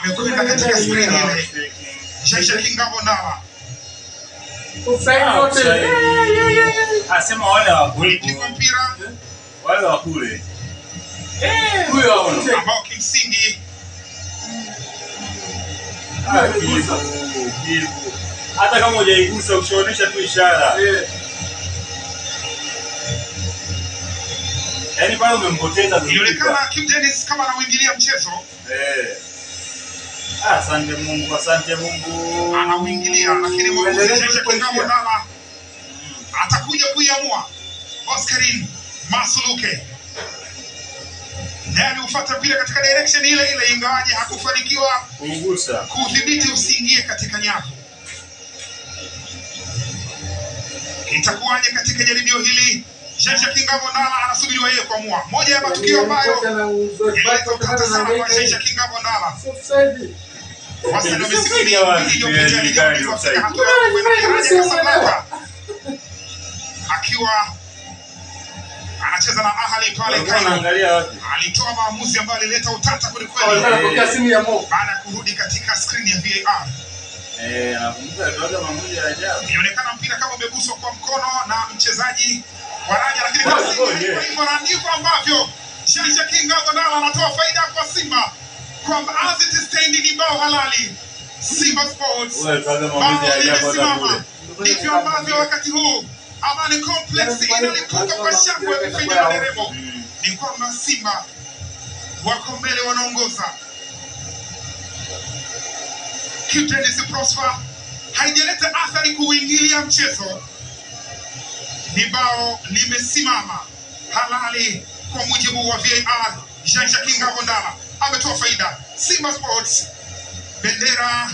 Amekwenda katika screen ile. Jean-Jacques Ngabo Ndala. Offside yote. Asema wale wa kule. Ulipigwa mpira Wale wa kule. Huyo hapo. ambao kimsingi Ah, Kibu, Kibu. Hata kama hujaigusa ushaonesha tu ishara. Yaani pale umempoteza ilionekana Kibu Dennis kama anauingilia mchezo, Eh. Asante Mungu, asante Mungu. anauingilia, lakini mwamuzi Jean-Jacques Ngabo Ndala atakuja kuiamua. Oscarin Masuluke naye aliufuata mpira katika direction ile ile, ingawaje hakufanikiwa Kuugusa. kudhibiti usiingie katika nyavu. Itakuwaje katika jaribio hili? Jean-Jacques Ngabo Ndala anasubiriwa yeye kuamua. Moja ya matukio ambayo yalileta utata sana kwa Jean-Jacques Ngabo Ndala. Offside. Wastani wa misimu miwili iliyopita ligi ya mabingwa Afrika hatua ya kwenda Raja Casablanca akiwa anacheza na Ahly pale Walikuwa Cairo, wanaangalia wapi? alitoa maamuzi ambayo alileta utata kwelikweli Walikuwa wanapokea simu ya Mo. baada ya kurudi katika skrini ya VAR. Eh, nakumbuka alitoa maamuzi ya ajabu. Ilionekana mpira kama umeguswa kwa mkono na mchezaji wa Raja, lakini Goal, basi goal, haikuwa yeah. hivyo, na ndivyo ambavyo Jean-Jacques Ngabo Ndala anatoa faida kwa Simba kwamba as it stands ni bao halali. Simba Sports Huyo alitoa maamuzi bao ya ajabu hata limesimama. kule. Ndivyo ambavyo wakati huu Amani Complex inalipuka kwa shangwe ya vifijo na nderemo. Ni kwamba Simba wako mbele, wanaongoza. Kibu Denis Prosper haijaleta athari kuingilia mchezo, ni bao limesimama halali kwa mujibu wa VAR. Jean-Jacques Ngabo Ndala ametoa faida Simba Sports, bendera